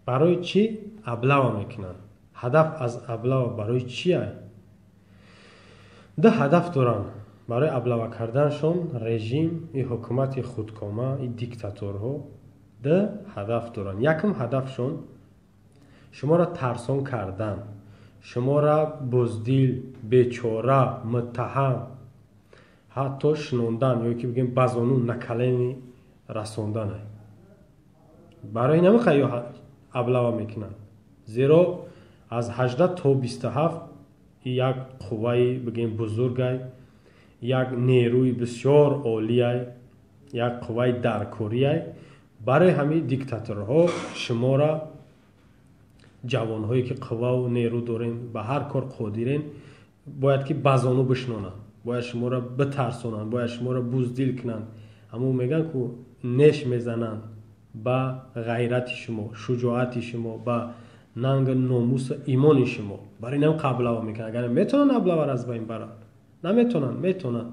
Барои чӣ облава мекунанд? Ҳадаф аз облава барои чия? Ду ҳадаф доранд барои облава карданшон режим и ҳукумати худкома и диктаторҳо. Ду ҳадаф доранд. Якум ҳадафшон шуморо тарсон кардан, шуморо буздил, бечора, муттаҳам ҳатто шинондан ё ки бигем ба зону на колени расондан. Барои намихай ё облава мекунанд, зеро аз 18 то 27 як қувваи бигем бузургай, як нерӯи бисёр олияй, як қувваи даркориай. Барои ҳамин диктаторҳо шуморо, ҷавонҳое ки қувваву нерӯ дорен, ба ҳар кор қодирен, бояд ки ба зону бишнонанд, бояд шуморо битарсонанд, бояд шуморо буздил кунанд. Ҳамон мегӯянд ку неш мезананд ба ғайрати шумо, шуҷоати шумо, ба нангу номусу имони шумо. Барои инам облава мекунанд. Агар метавонанд облаваро аз байн баранд, наметавонанд, метавонанд.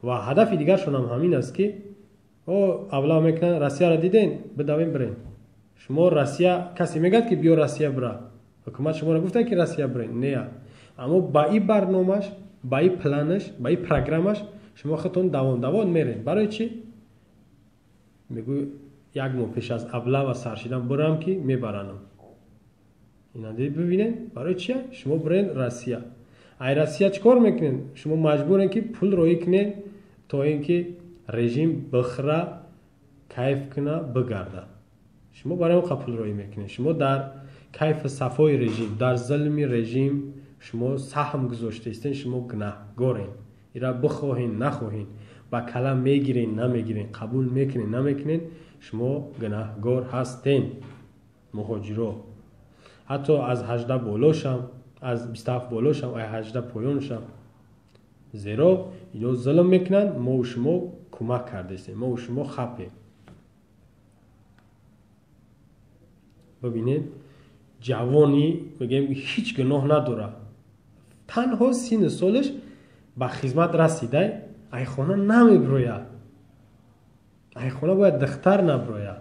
Ва ҳадафи дигаршонам ҳамин аст ки о облава мекунанд, Россияро диден, бидавем бирем. Шумо Россия, касе мегӯяд ки биё Россия бира, ҳукумат шуморо гуфта ки Россия бирен, не, аммо ба и барномаш, ба и планаш, ба и программаш шумо худтон давон давон мерен. Барои чӣ? Мегӯ як моҳ пеш аз облава сар шидан бурам ки мебаранам. Инанди бибинед, барои чи? Шумо бирен Россия. Ай Россия чӣ кор мекунед? Шумо маҷбурен ки пул роӣ кунед то ин ки режим бихӯра, кайф куна, бигарда. Шумо барои он пул роӣ мекунед. Шумо дар кайфу сафои режим, дар зулми режим шумо саҳм гузоштаистен, шумо гунаҳгорен. Ира бихоҳен, нахоҳен, ба калам мегирен, намегирен, қабул мекунен, намекунен, шумо гунаҳгор ҳастен. Муҳоҷиро ҳатто аз 18 болошам, аз 27 болошам, ай 18 поёншам, зеро ино зулм мекунанд, мову шумо кӯмак кардастем, мову шумо хапем. Бибинед, ҷавони мегӯем ҳеҷ гуноҳ надорад, танҳо сину солаш ба хизмат расидай, ай хона намебирояд, ай хона бояд духтар набирояд,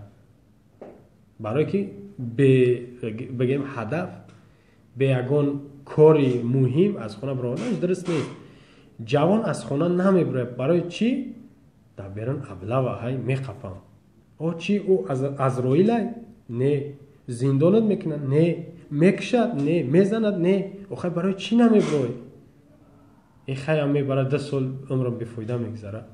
барое ки бигем ҳадаф, бе ягон кори муҳим аз хона баромаданаш дуруст нест. Ҷавон аз хона намебирояд. Барои чӣ? Дар берун облава ҳай, меқапам. О чӣ, ӯ азроилай? Не. Зиндонат мекунад? Не. Мекушад? Не. Мезанад? Не. Охай барои чӣ намебирой? Э хайам мебарад, 2 сол умрам бефоида мегузарад.